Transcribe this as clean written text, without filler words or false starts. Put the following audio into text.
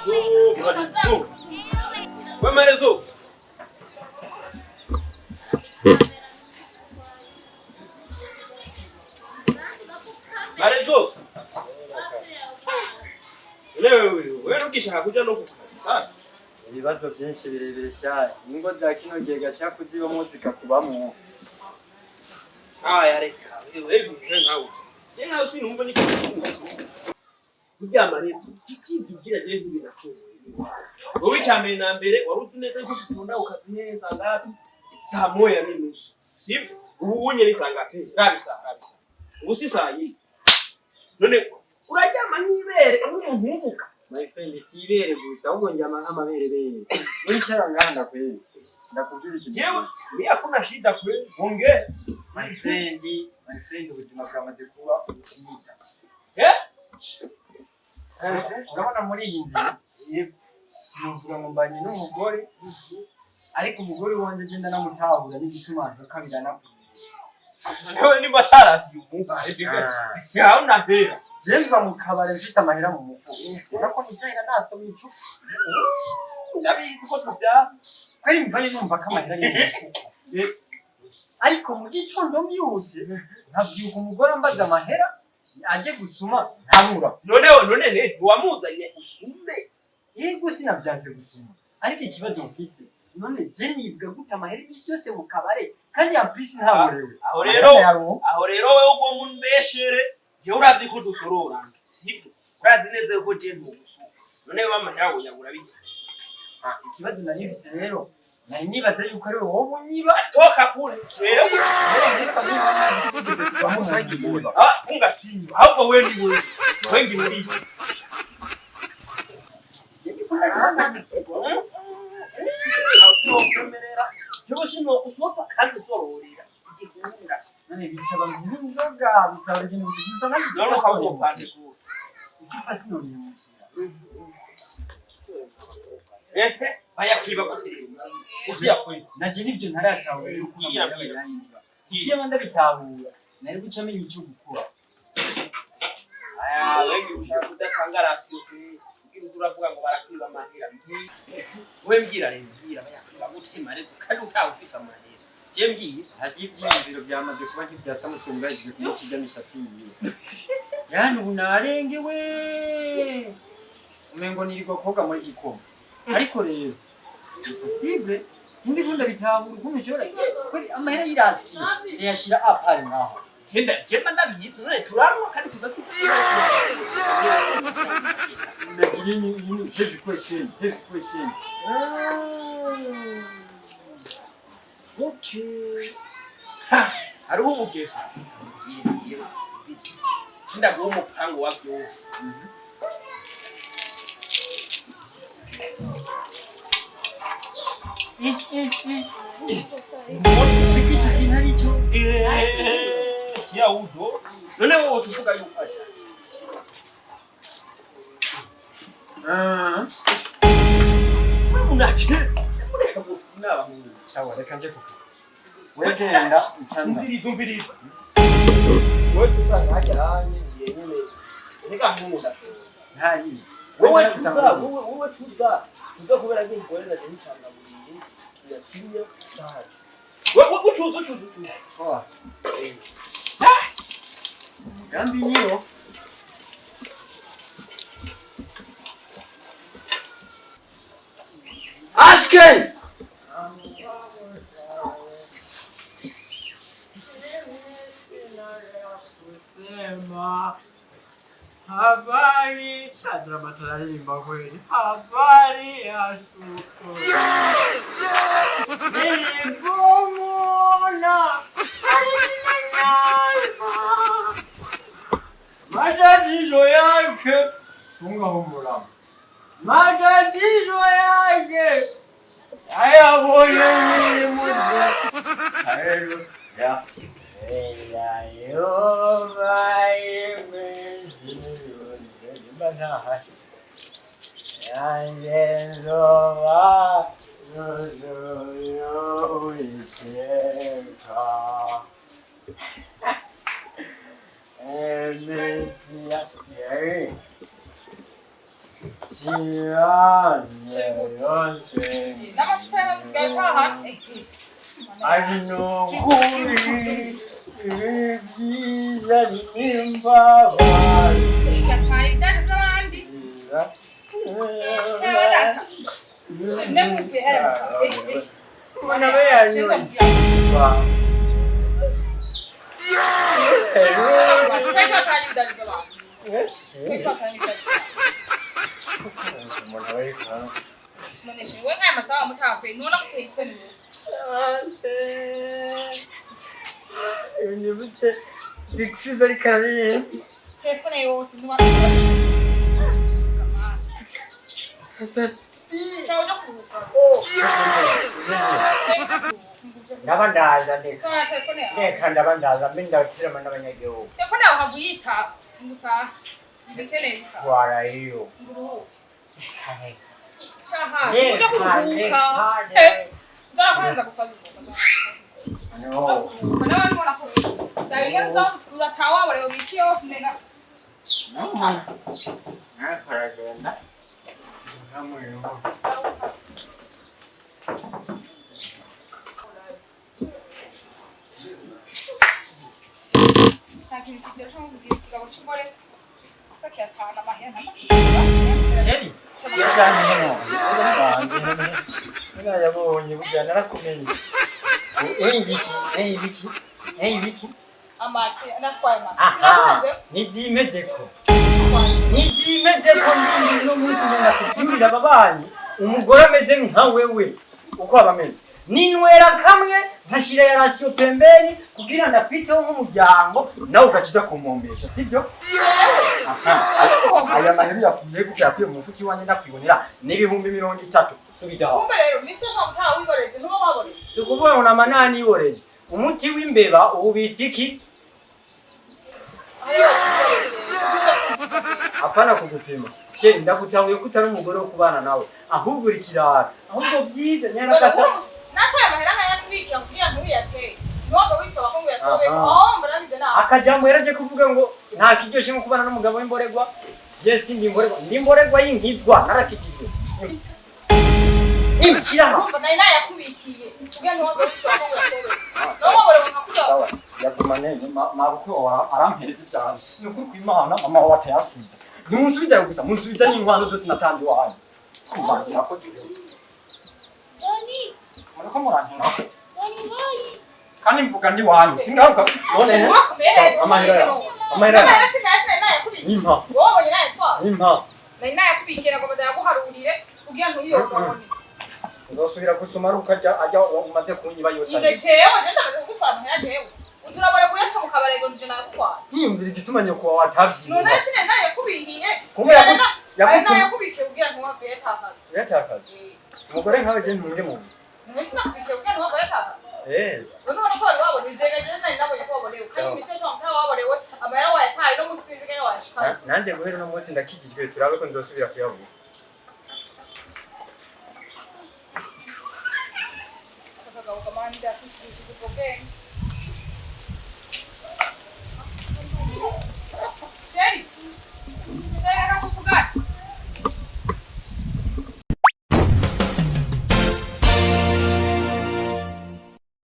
Marezo. We Marezo. Marezo. Wewe wewe ntukishaka kuja no kukazi. Sasa Ibibazo byinshi birebire cyane. Ingo za kino gihe gashaka kuzibamo zikakubamo. Aya reka. Wewe wewe nkawe. Je nawe sinumva n'ikintu. Kuryama rero kikidubwira je ntibinakora. Wowe icya mbere na mbere wari uzi neza yuko dukunda ukazi neza ngapi? Saa moya n'inusu. Sibyo? Ubu unye ni saa ngapi? Rabi saa rabi saa. Ubu si saa yine. None uraryama nk'ibere uri umuntu w'umuka. My friend, si ibere gusa ahubwo njyama nk'amaberebere. Wicara ngaha ndakwere. Ndakubwira ikintu. Jewe mi hakuna shida kweli. Ongea. My friend, my friend, ubuzima bwamaze kuba ubukinita. Eh? Urabona muri iyi nzu sinovuga ngo mbanye n'umugore, ariko umugore wanjye agenda namutahura n'igituma kabiri anakwiye. Wewe nimba atarasi umunsi. Hauna hera. Je mva mu kabare mfite amahera mu mufuko, urabona ko nitahira nasomye icupa. Ndabizi ko tubyara. Kweri mvayo numva ko amahera ari mu mufuko, ariko mu gitondo mbyutse nkabyuka umugore ambaza amahera aje gusuma ntabura. None none ne ntiwamuzanye usume. Yego, sinabyanze gusuma, ariko ikibazo mfise none je nibwa gute amahera iminsi yose mu kabare kandi en plus ntaborewe? Aho rero aho rero wewe ugomba umbeshere. Jewe urazi ko dusorora. Sibyo? Urazi neza yuko je ntugusuma. None wewe amahera woyabura bijya. Ikibazo nari mfise rero, nari nibaza yuko ari wowe unyiba. Toka kule. Jewe ah, funga kinywa. Hapo wewe ndi wewe. Wengi muri. Jewe sino usopa kandi usororera. Igihunda. None bisaba ngo inzoga, bisaba ibintu gusa. None ukaba upande kule. Icupa sinorimushyira. Ehe, bayakwiba gute? Usiyakwita. Najye nibyo ntaratahura yuko amahera bayanyiba. Iyo ndabitahura nari guca amenya icyo gukora. Aya, wengi ushaka kudatanga rasiyo kugira uze uravuga ngo barakwiba amahera. We mbwira rero, mbwira bayakwiba gute Marezo kandi utawe ufise amahera. Je mbwira. Hagiye ibyiyumviro byamaze kuba nk'ibya Samusoni bahejeje kumuca imishatsi yiwe. Yani ubu narengewe, umengo nirirwa koga muri gikoma. Ariko rero ni possible, sindi ko ndabitahura ukuntu ushobora kweri amahera y'irasiyo ntiyashira apari ngaho. Genda jemba ndabizi none turanywa kandi tudasiga. Nagira ni heavy question, heavy question. Okay. Ha, hariho umugezi. Ndaguha umupango wa byose. Siko icyo kintu ari cyo. Eh, ya udo. None wowe utuvuga yuko aje. Wewe unacheza. Mureka gufuna abahungu. Sawa, reka nje kukazi. We genda icanda. Umviriza, umviriza. Wewe tutangajyanye yenyine. Reka nkunda. Ntari. Wowe tuza, wowe wowe tuza. Tuza kubera ko ingore na jeni cyane buriye. Kiratinya cyane. Wewe ucuza ucuza ucuza. Sawa. Umugambi niyo. Asken! Kusema habari Shadrama tunaririmba kweli. Habari ya suku nilipomwona alininyanyaza matatizo yake, funga humu, matatizo yake ayabonye nilimuza. Haleluya. Isi yanje yose. N'amacupa y'abasigaye atahana. Ari nukuri ibi byiza n'imbabazi. Atwaye ibidari by'abandi. Mbona we yanyoye. Nibutse Big Fizz ariko aririmba. Telefone yose ntiwa ushobora kuruhuka. Ndaba ndaza ndeka. Tora telefone yawe. Ndeka ndaba ndaza mbe ndatirama n'abanyagihugu. Telefone yawe ukaba uyita gusa ibikeneye gusa. Twara iyo. Ngo uruhuke. Caha, ujya kuruhuka. Ndeka. Nzara gufata. No. Nawe mbona ko ndabigenza uratawa waborewe imisi yose nena. Aragenda. Nkamurimo. Nta kintu kiryoshe nko kugira ikigabo c'ingore sakiyatahana amahera n'amashuri. Sheri, yajyanye hano. Narayabonye burya narakumenye. Ibiki, ibiki, ibiki. Amake natwaye amake. Aha, nizimezeko. Nizimezeko ndi no munsi ndakubyurira ababanyi. Umugore ameze nka wewe uko aba ameze. Ninywera kamwe nkashira ya rasiyo pembeni kugira ndakwiteho nk'umuryango nawe ugaciza kumpombesha sibyo? Aha, aya mahera uyakuye kuko yakuye mu mufuka iwanjye ndakwibonera n'30,000 subidaho. Kumbe rero imisi yose ntawe wiboreje ntuba waboreze. Si ukuvuga ngo nama naniboreje. Umuti w'imbeba uwubitsa iki? Apana kugupima. Sheri ndagutahuye ko utari umugore wo kubana nawe ahubwo uri kirara ahubwo byiza nyarakasa. Natwaye amahera nkayatwikira kugira ntuyateye. Ntiwaba wisaba ko ngo uyasobe. Oh, mbarabize nawe. Akajambo yaraje kuvuga ngo nta kiryoshe nko kubana n'umugabo w'imboregwa. Je sindi imboregwa, ndi imboregwa y'inkizwa narakijijwe. Imkiraha. Urumva nari nayakubikiye kugira ntiwaba wisaba ko ngo uyasobe. Ntiwaborewe nka kurya. Sawa, yagumane mabukwe arampereza cyane. Ni ukuri kw'Imana mama wawe atayasubiza. Ntimunsubiza gusa, munsubiza n'inkwano zose natanze iwanyu. Kumva nako Doni, muriko murankina. Doni boy. Kandi mvuga ndi wanyu singaruka none amahera yawe amahera yawe Amahera sinayasize nayakubikiye. nimpa Wowe wabonye nayatwaye. nimpa Nari nayakubikiye nagomba ndayaguharurire kugira ntuyonone. uzosubira gusoma ari uko ajya ajya umaze kunyiba yose Ine jewe je ndamaze kugutwara amahera jewe. Uza urabora kuyata mu kabare ngo nije nayagutwara. Niyumvira igituma nyoko wawe atavyiba. None sinari nayakubikiye. Kumbe Nari nayakubikiye kugira ntiwave uyatakaza. Uyatakaza. Umugore nkawe je ntunge mu None sinakubikiye kugira ntiwave uyatakaza. Eh. None ubona ko wari wabona ibigega je nari nabonye ko wabonewe. Kandi imisi yose wamutaha wabonewe amahera wayataye no musinzi ngene wayashikanye. Nanje guhera uno munsi ndakijijwe turabe ko nzosubira kuyavuga.